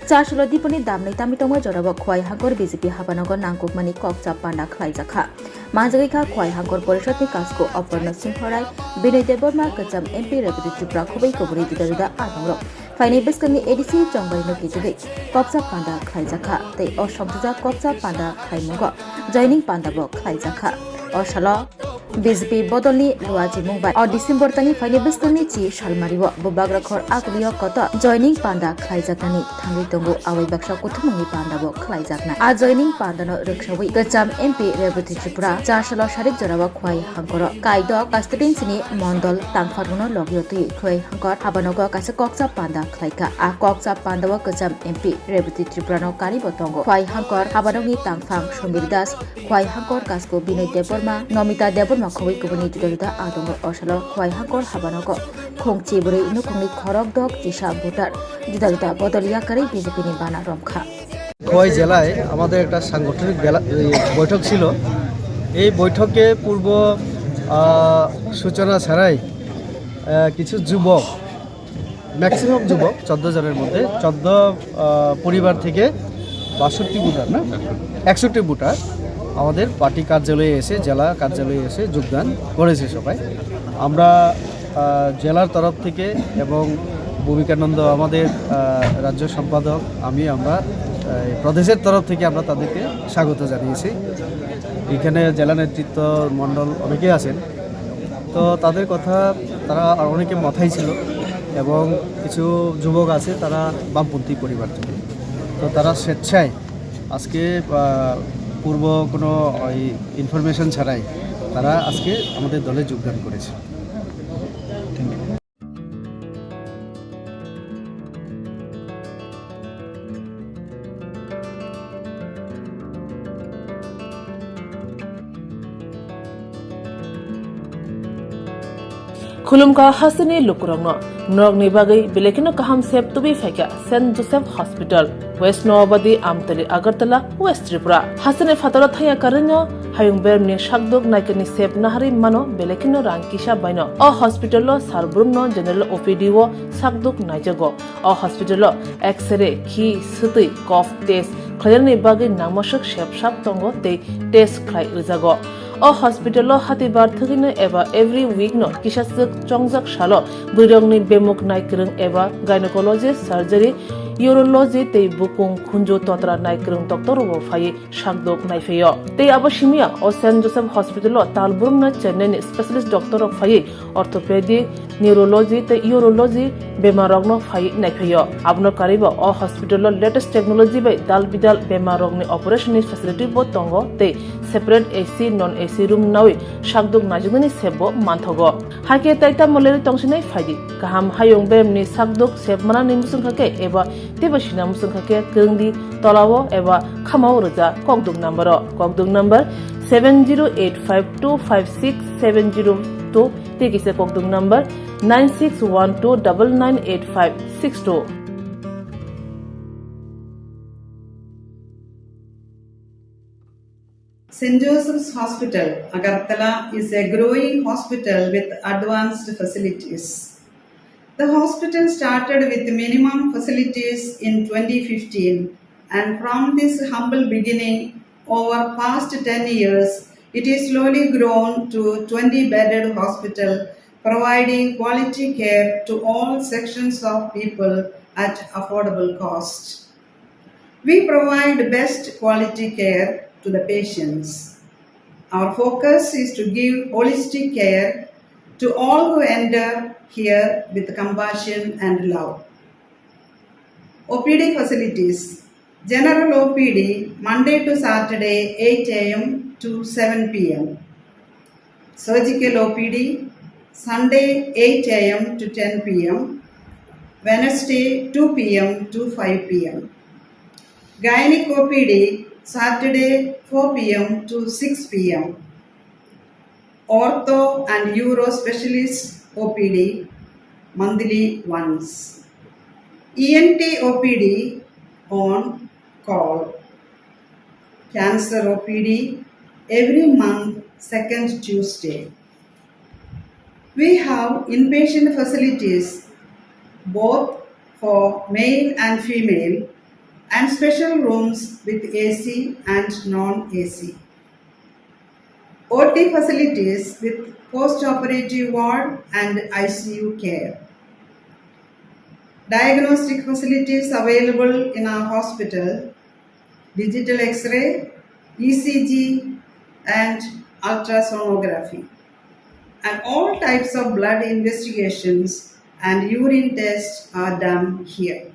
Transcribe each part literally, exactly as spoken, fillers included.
Chasolo diponi damni tami tongma jorabo Khwai Hangkor B J P habanogo nangkukmani kokcha panda khlaijakha. Manjagwi kha Khwai Hangkor Porishadni Kasko Oporno Singhorai, Binoy Debbarma, Kwcham M P Rebati Tripura khobwi kubuni juda juda adongrok. Phainai bwskangni A D C chongbarino kitugwi kokcha panda khlaijakha tei o somtijak kokcha panda khlaimungo joining pandabo khlaijakha. O salo B J P bodolni luachimung bai o December tani phainai bwskangni chi salmario bubagra khor akulio kotor joining panda khlaijaknani thangwi tongo, awai baksa kuthumungni pandabo khlaijaknai. A joining pandano rwksawi Kwcham M P Rebati Tripura chasalo sarik jorao Khwai Hangkoro kaidok constituencyni mondol tangpharungno logio twi Khwai Hangkor habanogo kaisa kokcha panda khlaikha. A kokcha pandao Kwcham M P Rebati Tripurano karibo tongo. Khwai Hangkor habanokni tangphang Somir Das, Khwai Hangkor Kasko Binoy Debbarma, Nomita Debbarma khobwi kubuni juda juda adongo. O salo Khwai Hangkor habanogo khungchi bwrwi nukhungni khorok dok chisa voter juda juda bodol yakarwi B J P ni bana romkha. Khowai জেলায় আমাদের একটা সাংগঠনিক বেলা, এই বৈঠক ছিল। এই বৈঠকে পূর্ব, আহ, সূচনা ছাড়াই, আহ, কিছু যুবক, ম্যাক্সিমাম যুবক, চোদ্দ জনের মধ্যে চোদ্দ, আহ, পরিবার থেকে বাষট্টি ভোটার, না? একষট্টি ভোটার আমাদের পার্টি কার্যালয়ে এসে, জেলা কার্যালয়ে এসে যোগদান করেছে সবাই। আমরা, আহ, জেলার তরফ থেকে এবং ভূমিকানন্দ আমাদের, আহ, রাজ্য সম্পাদক, আমি, আমরা, আহ, এই প্রদেশের তরফ থেকে আমরা তাদেরকে স্বাগত জানিয়েছি। এখানে জেলা নেতৃত্ব মণ্ডল অনেকে আছেন, তো তাদের কথা, তারা আর অনেকে মাথায় ছিল এবং কিছু যুবক আছে, তারা বামপন্থী পরিবার থেকে। তো তারা স্বেচ্ছায় আজকে, আহ, পূর্ব কোনো ওই ইনফরমেশন ছাড়াই তারা আজকে আমাদের দলে যোগদান করেছে। Khulumkha hasteni lukurokno, norokni bagwi belai kheno kaham sep tubui phaikha Saint Joseph Hospital, West Noabadi, Amtali, Agartala, West Tripura. Hasteni phataro thangya karwino hayung beremni sakduk naikani sep naharwi mano belai kheno rang kisa baino. O hospital o sar brumno general O P D o sakduk naijago. O hospital o X-ray, khi, swtwi, cough test khlainani bagwi nangmaswk sep sak tongo tei test khlai rwjago. O hospital o hatibar thwgwino eba every week no kisa swk chongjak salo bwrwirokni bemuk naikwrwng eba gynecology, surgery, urology tei bukung khunju totra naikwrwng doctor rokbo phaiwi sakdok naiphaio. Tei abo simiya o Saint Joseph Hospital o tal brumno Chennai ni specialist doctor rok phaiwi orthopedic, neurology tei urology bemar rokno phaiwi naiphaio. Abono karwibo o hospital o latest technology bai dal bidal bemar rokni operation ni facility bo tongo tei separate A C, non A C room nawi sakdok naijaknani sep bo manthogo. Hakhe tai tamo leri tongsinai phaidi. Kaham hayung beremni sakdok sep manani muchungkha khe eba teibo sina muchungkha khe kwrwngdi tolao eba khamao rwja kokduk number o. Kokduk number seven zero eight five two five six seven zero two tei kisa kokduk number nine six one two double nine eight five six two. Saint Joseph's Hospital, Agartala is a growing hospital with advanced facilities. The hospital started with minimum facilities in twenty fifteen, and from this humble beginning, over past ten years, it is slowly grown to twenty bedded hospital, providing quality care to all sections of people at affordable cost. We provide best quality care to the patients. Our focus is to give holistic care to all who enter here with compassion and love. O P D facilities. General O P D, Monday to Saturday, eight A M to seven P M. Surgical O P D, Sunday, eight A M to ten P M, Wednesday, two P M to five P M. Gynec O P D, Saturday, four P M to six P M. Ortho and Uro Specialist O P D, monthly once. E N T O P D on call. Cancer O P D every month, second Tuesday. We have inpatient facilities both for male and female, and special rooms with A C and non-A C. O T facilities with post-operative ward and I C U care. Diagnostic facilities available in our hospital, digital X-ray, E C G, and ultrasonography. And all types of blood investigations and urine tests are done here.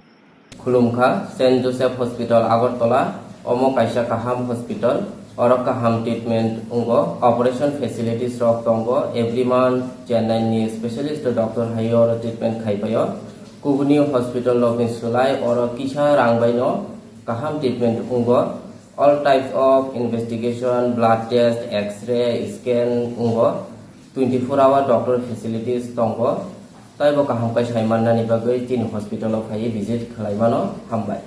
Khulumkha, Saint Joseph Hospital, Agartala, omo kaisa kaham hospital, oro kaham treatment wngo, operation facilities rok tongo, every month Chennai ni specialist doctor hai oro treatment khai paio. Kubuni hospital rok ni slai oro kisa rang bai no kaham treatment wngo. All types of investigation, blood test, X-ray, scan wngo. Twenty four hour doctor facilities tongo. Taibo kaham khe sai mannani bagwi chini hospital o phaiwi visit khlai mano. Hambai.